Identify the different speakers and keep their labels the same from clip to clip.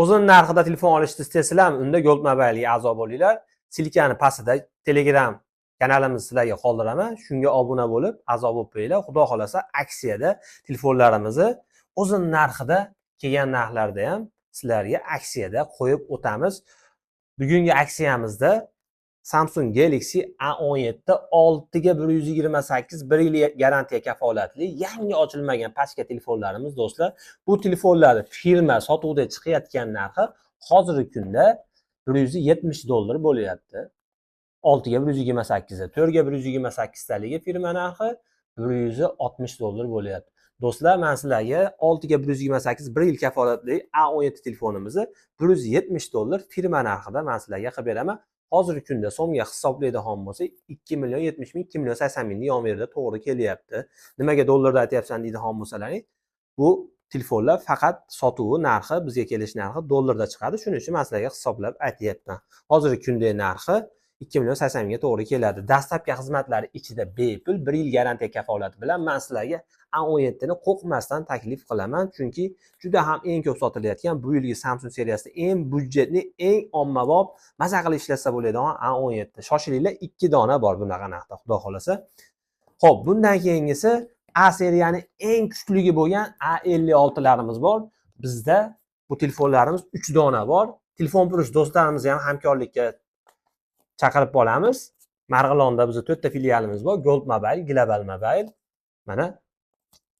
Speaker 1: O'zini narxida telefon olishni istasizlarmi? Unda Gold Mobile'ga a'zo bo'linglar. Ссылка ni pastida Telegram kanalimizni sizlarga qoldiraman. Shunga obuna bo'lib, a'zo bo'lib qo'yinglar. Xudo xolasa aksiyada telefonlarimizni o'zini narxida kelgan narxlarda ham sizlarga aksiyada qo'yib o'tamiz. Bugungi aksiyamizda Samsung Galaxy A17 6 ga 128, 1 yil garantiya kafolatli, yangi ochilmagan pachka telefonlarimiz, do'stlar. Bu telefonlar firma sotuvda chiqayotgan narxi hozirgi kunda 170 dollar bo'lyapti. 6 ga 128, 4 ga 128 taligi firma narxi 160 dollar bo'lyapti. Do'stlar, men sizlarga 6 ga 128, 1 yil kafolatli A17 telefonimizni 170 dollar firma narxida men sizlarga qilib beraman. Hozirgi kunda so'mga hisoblaydigan bo'lsak, 2 million 70 ming, 2 million 80 mingni yon berida to'g'ri kelyapti. Nimaga dollarda aytyapsan deydigan bo'lsalaring, bu telefonlar faqat sotuvi narxi, bizga kelish narxi dollarda chiqadi. Shuning uchun men sizlarga hisoblab aytyapman. Hozirgi kundagi narxi 2 million 80 mingga to'g'ri keladi. Доставка xizmatlari ichida bepul, 1 yil garantiya kafolati bilan men sizlarga A17 ni qo'rqmasdan taklif qilaman, chunki juda ham eng ko'p sotilayotgan bu yilgi Samsung seriyasida eng byudjetli, eng ommabop, maza qilib ishlatsa bo'ladigan A17. Shoshilinglar, 2 dona bor bunaqa narxda, xudo xolasa. Xo'p, bundan keyingisi A seriyani eng kuchligi bo'lgan A56larimiz bor. Bizda bu telefonlarimiz 3 dona bor. Telefon furush do'stlarimizni ham hamkorlikka chaqirib qolamiz. Marg'ilonda bizda 4 ta filialimiz bor. Gold Mobile, Global Mobile. Mana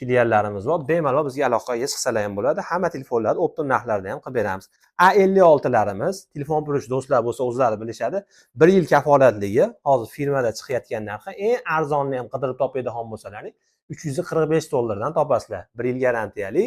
Speaker 1: filiallarimiz bor. Bemalol bizga aloqaga chiqsalar ham bo'ladi. Hamma telefonlarni оптом narxlarda ham qilib beramiz. A56larimiz, telefon furush do'stlar bo'lsa o'zlari bilishadi. 1 yil kafolatligi, hozir firmada chiqayotgan narxi eng arzonini ham qidirib topadigan bo'lsalaring 345 dollardan topasizlar. 1 yil garantiyali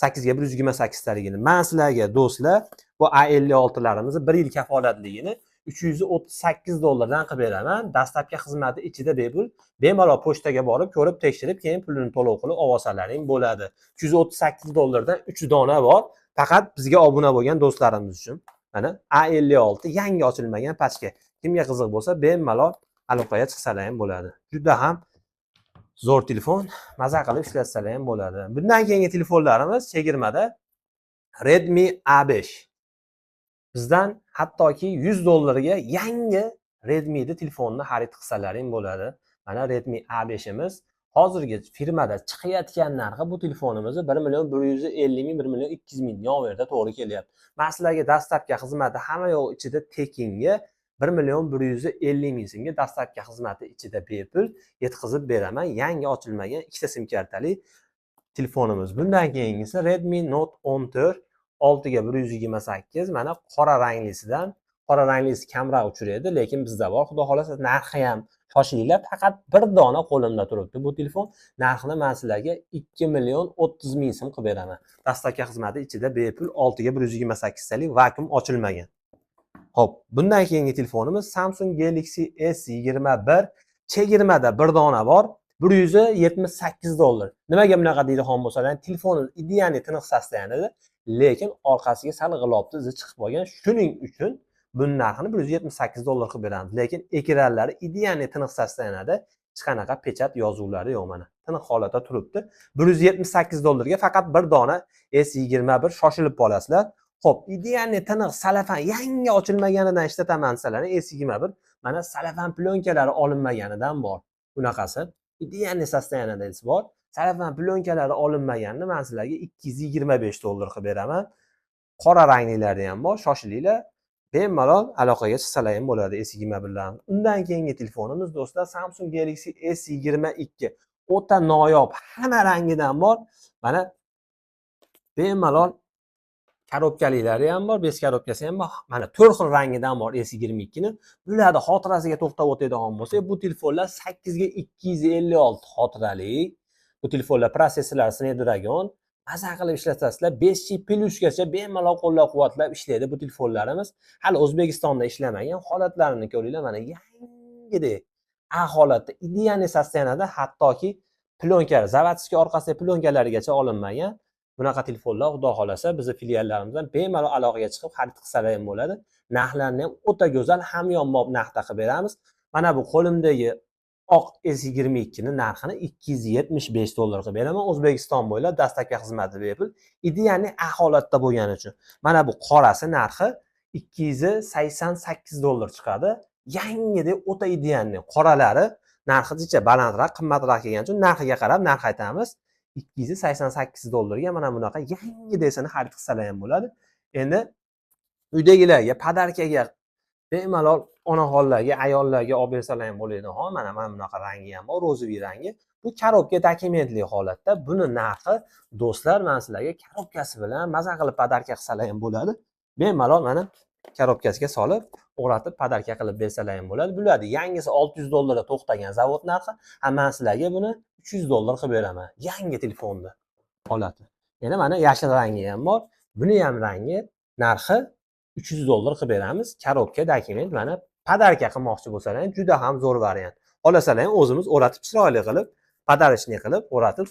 Speaker 1: 8 ga 128 taligini. Men sizlarga, do'stlar, bu A56larimizni 1 yil kafolatligini 338 dollardan qilib beraman. Доставка xizmati ichida bepul. Bemalol pochtaga borib, ko'rib, tekshirib, keyin pulini to'lov qilib olsalaring bo'ladi. 338 dollardan 3 dona bor. Faqat bizga obuna bo'lgan do'stlarimiz uchun. Mana A56 yangi ochilmagan pachka. Kimga qiziq bo'lsa, bemalol aloqaga chiqsalar ham bo'ladi. Juda ham zo'r telefon, maza qilib ishlatsalar ham bo'ladi. Bundan keyingi telefonlarimiz chegirmada Redmi A5. Bizdan hattoki 100 dollarga yangi Redmi'ni telefonni xarid qilsalaring bo'ladi. Mana Redmi A5imiz hozirgi firmada chiqayotgan narxi bu telefonimizni 1 million 150 ming, 1 million 200 ming yonverda to'g'ri kelyapti. Men sizlarga доставка xizmati hamma yo'q ichida tekinga 1 million 150 ming so'mga доставка xizmati ichida bepul yetkazib beraman. Yangi ochilmagan ikkita sim kartali telefonimiz. Bundan keyingisi Redmi Note 14 6 ga 128, mana qora ranglisidan. Qora ranglisi kamroq uchraydi, lekin bizda bor. Xudo xolasa narxi ham, shoshilinglar, faqat bir dona qo'limda turibdi bu telefon. Narxini men sizlarga 2 million 30 ming so'm qilib beraman. Доставка xizmati ichida bepul, 6 ga 128 talik, vakuum ochilmagan. Xo'p, bundan keyingi telefonimiz Samsung Galaxy S21, chegirmada bir dona bor. 178 dollar. Nimaga bunaqa deydigan bo'lsalar, telefon идеальный tiniq состояние da, lekin orqasiga sal g'ilofni izi chiqib qolgan. Shuning uchun buni narxini 178 dollar qilib beramiz. Lekin ekranlari идеальный tiniq состояние da, hech qanaqa печать yozuvlari yo'q mana. Tiniq holatda turibdi. 178 dollarga faqat bir dona S21, shoshilib qolasizlar. Xo'p, идеальный tiniq salafan yangi ochilmaganidan ishlataman desalar, S21 mana salafan plyonkalari olinmaganidan bor. Bunaqasi идеальный состояние da bor. Salafan plyonkalari olinmaganini men sizlarga 225 dollar qilib beraman. Qora ranglilari ham bor, shoshilinglar. Bemalol aloqaga chiqsalar ham bo'ladi S21 bilan. Undan keyingi telefonimiz, do'stlar, Samsung Galaxy S22 o'ta noyob, hamma rangidan bor. Mana bemalol коробка lilari ham bor, без коробка si ham bor. Mana 4 xil rangidan bor S22 ni. Bularni xotirasiga to'xtab o'tadigan bo'lsak, bu telefonlar 8 ga 256 xotirali. Bu telefonlar protsessorlari Snapdragon. Maza qilib ishlatasizlar, 5G plusgacha bemalol qo'llab-quvvatlab ishlaydi bu telefonlarimiz. Hali O'zbekistonda ishlamagan holatlarini ko'ringlar, mana yangidek A holatda, идеальный состояние da, hattoki plyonka, заводской orqasidagi plyonkalarigacha olinmagan. Bunaqa telefonlar xudo xolasa bizni filiallarimizdan bemalol aloqaga chiqib xarid qilsalar ham bo'ladi. Narxlarni ham o'ta go'zal, hamyonbop narxda qilib beramiz. Mana bu qo'limdagi Oq S22 ni narxini 275 dollar qilib beraman. O'zbekiston bo'ylab dostavka xizmati bepul. Idealniy A holatda bo'lgani uchun. Mana bu qorasi narxi 288 dollar chiqadi. Yangidek o'ta idealniy qoralari narxi jicha balandroq, qimmatroq kelgani uchun narxiga qarab narx aytamiz. 288 dollarga mana bunaqa yangi desini xarid qilsalar ham bo'ladi. Endi uydagilarga, podarkaga bemalol onaxonlarga, ayollarga olib bersalar ham bo'ladi. Ha, mana bunaqa rangi ham bor, ro'ziviy rangi. Bu korobka dokumentli holatda. Buni narxi do'stlar, men sizlarga korobkasi bilan maza qilib podarka qilsalar ham bo'ladi. Bemalol mana korobkasiga solib, o'g'ratib podarka qilib bersalar ham bo'ladi. Bularni yangisi 600 dollarga to'xtagan zavod narxi, ha men sizlarga buni 300 dollar qilib beraman. Yangi telefonni holati. Yana mana yashil rangi ham bor. Buni ham rangi narxi 300 dollar qilib beramiz. Korobka dokument mana podarka qilmoqchi bo'lsalar ham juda ham zo'r variant. Olasalar ham o'zimiz o'ratib chiroyli qilib, podarishni qilib, o'ratib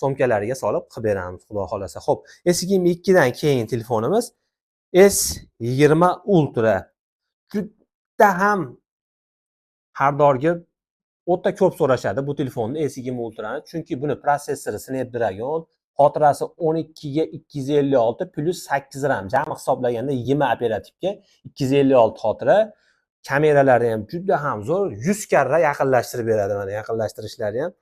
Speaker 1: sumkalariga solib qilib beramiz, xudo xolasa. Xo'p, S22 dan keyin telefonimiz S20 Ultra. Juda ham har doimgi o'ta ko'p so'rashadi bu telefonni S20 Ultrani, chunki buni protsessori Snapdragon, xotirasi 12 ga 256 plus 8 RAM, jami hisoblaganda 20 operativga 256 xotira, kameralari ham juda ham zo'r, 100 karra yaqinlashtirib beradi. Mana yaqinlashtirishlari ham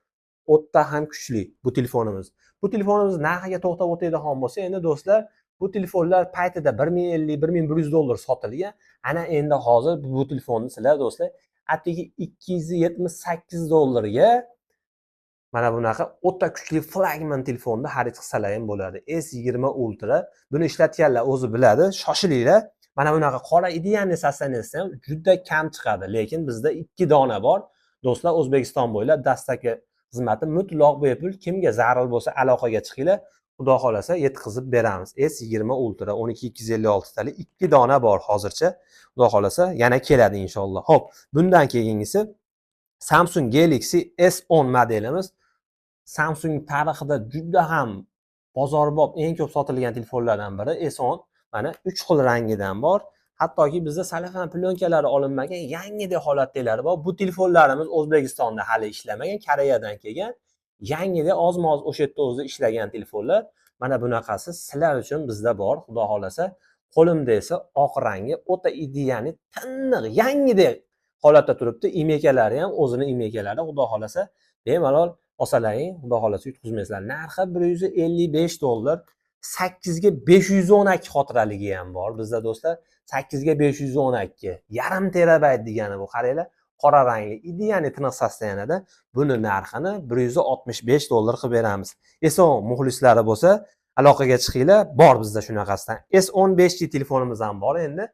Speaker 1: o'ta ham kuchli bu telefonimiz. Bu telefonimiz narxiga to'xtab o'tadigan bo'lsa, endi do'stlar, bu telefonlar paytida 1050, 1100 dollar sotilgan. Ana endi hozir bu telefonni sizlar do'stlar atigi 278 dollarga mana bunaqa o'ta kuchli flagman telefonni xarid qilsalar ham bo'ladi. S20 Ultra. Buni ishlatganlar o'zi biladi. Shoshilinglar. Mana bunaqa qora idealniy sostaniyasi ham juda kam chiqadi, lekin bizda 2 dona bor. Do'stlar, O'zbekiston bo'ylab dostavka xizmati mutlaq bepul. Kimga zarur bo'lsa aloqaga chiqinglar. Xudo xolasa yetkazib beramiz. S20 Ultra 12256 talik 2 dona bor hozircha. Xudo xolasa yana keladi inshaalloh. Xo'p, bundan keyingisi Samsung Galaxy S10 modelimiz. Samsung tarixida juda ham bozorbop eng ko'p sotilgan telefonlardan biri S10. Mana 3 xil rangidan bor. Hattoki bizda salafan plyonkalari olinmagan, yangidek holatdagilari bor. Bu telefonlarimiz O'zbekistonda hali ishlamagan, Koreyadan kelgan. Yangidek ozma-oz o'sha yerda o'zi ishlagan telefonlar. Mana bunaqasi sizlar uchun bizda bor, xudo xolasa. Qo'limda esa oq rangi, o'ta idealniy, tiniq, yangidek holatda turibdi. Imekalari ham o'zini imekalari, xudo xolasa bemalol olsalaring, xudo xolasa yutqizmaysizlar. Narxi 155 dollar. 8 ga 512 xotiraligi ham bor bizda do'stlar. 8 ga 512, yarim terabayt degani bu, qaranglar, qora rangli, idealniy tiniq sostoyanada. Buni narxini 165 dollar qilib beramiz. S10 muxlislari bo'lsa aloqaga chiqinglar, bor bizda shunaqasidan. S10 5G telefonimiz ham bor endi.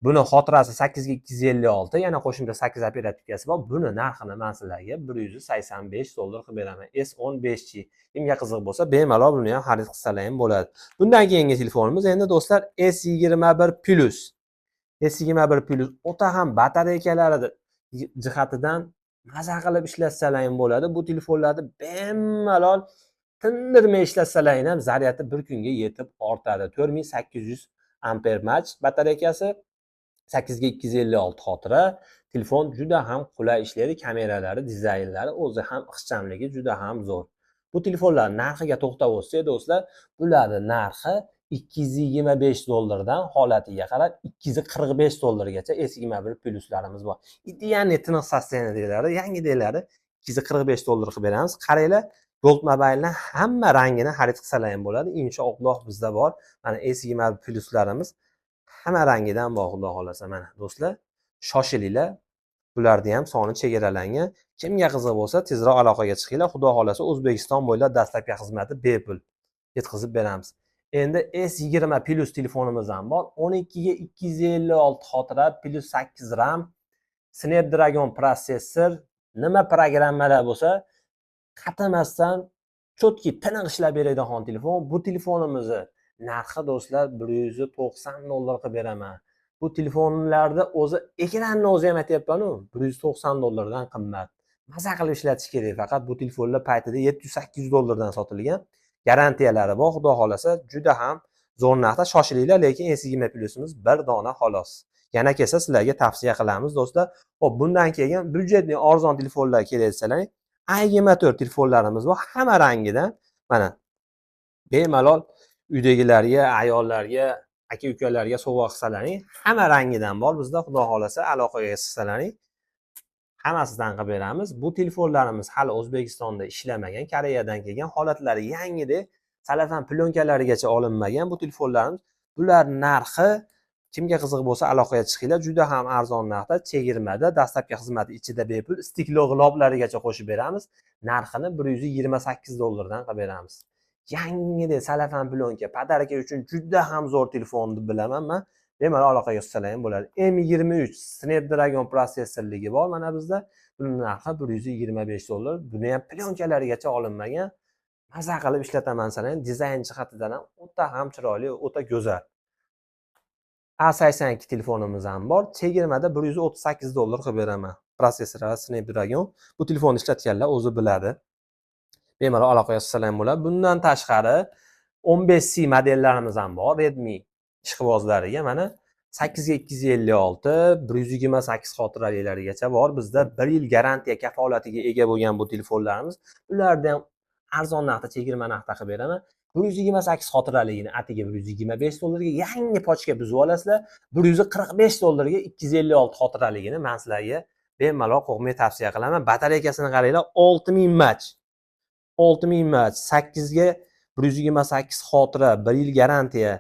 Speaker 1: Buni xotirasi 8 ga 256, yana qo'shimcha 8 operativkasi bor. Buni narxini men sizlarga 185 dollar qilib beraman. S10 5G. Kimga qiziq bo'lsa, bemalol buni ham xarid qilsalar ham bo'ladi. Bundan keyingi telefonimiz endi do'stlar S21 Plus. S21 Plus o'ta ham batareykalari jihatidan maza qilib ishlatsalar ham bo'ladi. Bu telefonlarni bemalol tindirmay ishlatsalar ham zaryadi bir kunga yetib ortadi. 4800 amper mach batareykasi, 8 ga 256 xotira. Telefon juda ham qulay ishlaydi, kameralari, dizaynlari, o'zi ham ixchamligi juda ham zo'r. Bu telefonlar narxiga to'xtab o'tsak do'stlar, bularning narxi 225 dollardan holatiga qarab 245 dollargacha S21 pluslarimiz bor. Idealniy tiniq sostoyaniyalari, yangidalari 245 dollar qilib beramiz. Qaranglar, Gold Mobile'dan hamma rangini xarid qilsalar ham bo'ladi. Inshaalloh bizda bor. Mana S21 pluslarimiz hamma rangidan bor, xudo xolasa. Mana do'stlar, shoshilinglar. Bularni ham soni chegaralangan. Kimga qiziq bo'lsa, tezroq aloqaga chiqinglar. Xudo xolasa O'zbekiston bo'ylab dostavka xizmati bepul yetkazib beramiz. Endi S20 Plus telefonimiz ham bor. 12 ga 256 xotira plus 8 RAM, Snapdragon protsessor, nima programmalar bo'lsa, qatimasdan cho'tki tiniq ishlab beradigan telefon. Bu telefonimizni narxi do'stlar 190 dollar qilib beraman. Bu telefonlarda o'zi ekranni o'zi ham aytyapman-u, 190 dollardan qimmat. Maza qilib ishlatish kerak faqat. Bu telefonlar paytida 700-800 dollardan sotilgan. Garantiyalari bor, xudo xolasa juda ham zo'r narxda. Shoshilinglar, lekin S20 Plusimiz bir dona xolos. Yana kelsa sizlarga tavsiya qilamiz do'stlar. Xo'p, bundan keyin byudjetli arzon telefonlar kerak desalar, A24 telefonlarimiz bor, hamma rangidan. Mana bemalol uydagilarga, ayollarga, aka-ukalarga sovg'a qilsalaring, hamma rangidan bor bizda. Xudo xolasa aloqaga chiqsalaring, hammasidan qilib beramiz. Bu telefonlarimiz hali O'zbekistonda ishlamagan, Koreyadan kelgan, holatlari yangidek, salafan plyonkalarigacha olinmagan bu telefonlarimiz. Bular narxi kimga qiziq bo'lsa aloqaga chiqinglar, juda ham arzon narxda, chegirmada, dastlabki xizmati ichida bepul, stiklo g'iloflarigacha qo'shib beramiz. Narxini 128 dollardan qilib beramiz. Yangidek salafan plyonka, podarka uchun juda ham zo'r telefon deb bilaman men. Bemalol aloqaga chiqsalar ham bo'ladi. M23 Snapdragon protsessorligi bor mana bizda. Buning narxi 125 dollar. Buni ham plyonkalarigacha olinmagan. Maza qilib ishlataman sanang. Dizayn jihatidan ham o'ta ham chiroyli, o'ta go'zal. A82 telefonimiz ham bor. Chegirmada 138 dollar qilib beraman. Protsessori Snapdragon. Bu telefonni ishlatganlar o'zi biladi. Bemalol aloqaga chiqsalar ham bo'ladi. Bundan tashqari 15C modellarimiz ham bor. Redmi ishqibozlariga mana 8 256, 128 xotiralilarigacha bor. Bizda 1 yil garantiya kafolatiga ega bo'lgan bu telefonlarimiz. Ularni ham arzon narxda, chegirma narxda qilib beraman. 128 xotiraligini atigi 125 dollarga yangi pochka buzib olasizlar. 145 dollarga 256 xotiraligini men sizlarga bemalol qo'rqmay tavsiya qilaman. Batareykasini qaranglar, 6000 mAh. 6000 mAh, 8 ga 128 xotira, 1 yil garantiya.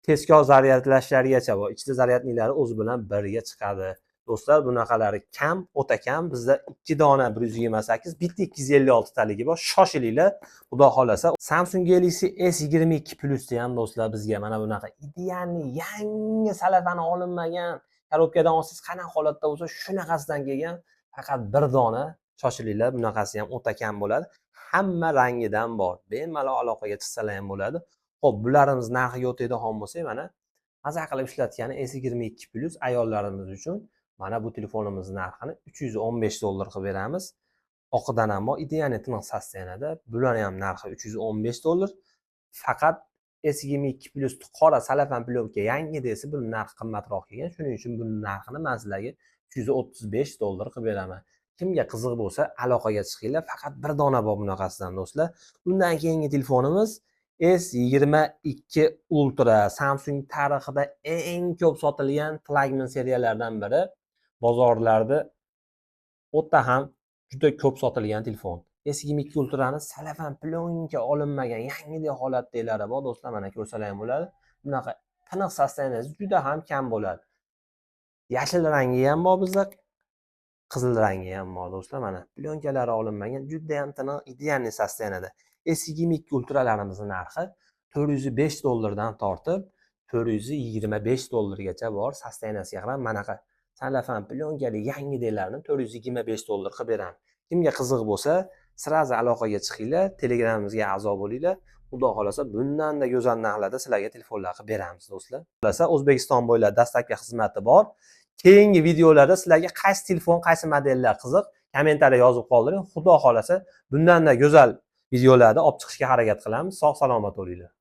Speaker 1: Tezkor zaryadlashlarigacha bor. Ichida zaryadniklari o'zi bilan birga chiqadi. Do'stlar, bunaqalari kam, o'ta kam. Bizda 2 dona 128, bitta 256 taligi bor. Shoshilinglar, Xudo xolasa. Samsung Galaxy S22 Plus ham do'stlar bizga mana bunaqa идеальный, yangi salafani olinmagan, korobkadan olsangiz qanaqa holatda bo'lsa shunaqasidan kelgan, faqat bir dona. Shoshilinglar, bunaqasi ham o'ta kam bo'ladi. Hamma rangidan bor. Bemalol aloqaga chiqsalar ham bo'ladi. Xo'p, bularimiz narxiga o'tadigan bo'lsak, mana maza qilib ishlatgani S22 Plus ayollarimiz uchun mana bu telefonimiz narxini 315 dollar qilib beramiz. Oqidan ham bor, идеальный tiniq состояние da. Bularni ham narxi 315 dollar. Faqat S22 Plus qora salafan plyonka yangi desa, buni narxi qimmatroq kelgan. Shuning uchun buni narxini men sizlarga 335 dollar qilib beraman. Kimga qiziq bo'lsa aloqaga chiqinglar. Faqat bir dona bor bunaqasidan do'stlar. Undan keyingi telefonimiz S22 Ultra, Samsung tarixida eng ko'p sotilgan flagman seriyalardan biri. Bozorlarda o'ta ham juda ko'p sotilgan telefon. S22 Ultrani salafan plyonka olinmagan yangidek holatdagilari bor do'stlar, mana ko'rsalar ham bo'ladi. Bunaqa tiniq состояние si juda ham kam bo'ladi. Yashil rangi ham bor bizda, qizil rangi ham bor do'stlar, mana plyonkalari olinmagan, juda ham tiniq, идеальный состояние da. S22 Ultralarimizni narxi 405 dollardan tortib 425 dollargacha bor. Состояние siga qarab manaqa salafan plyonkali yangidelarni 425 dollar qilib beramiz. Kimga qiziq bo'lsa, сразу aloqaga chiqinglar, Telegramimizga a'zo bo'linglar. Xudo xolasa bundan-da go'zal narxlarda sizlarga telefonlar qilib beramiz do'stlar. Xullas, O'zbekiston bo'ylab dastlabki xizmati bor. Keyingi videolarda sizlarga qaysi telefon, qaysi modellar qiziq, kommentariya yozib qoldiring. Xudo xolasa bundan-da go'zal videolarda olib chiqishga harakat qilamiz. Sog' salomat bo'linglar.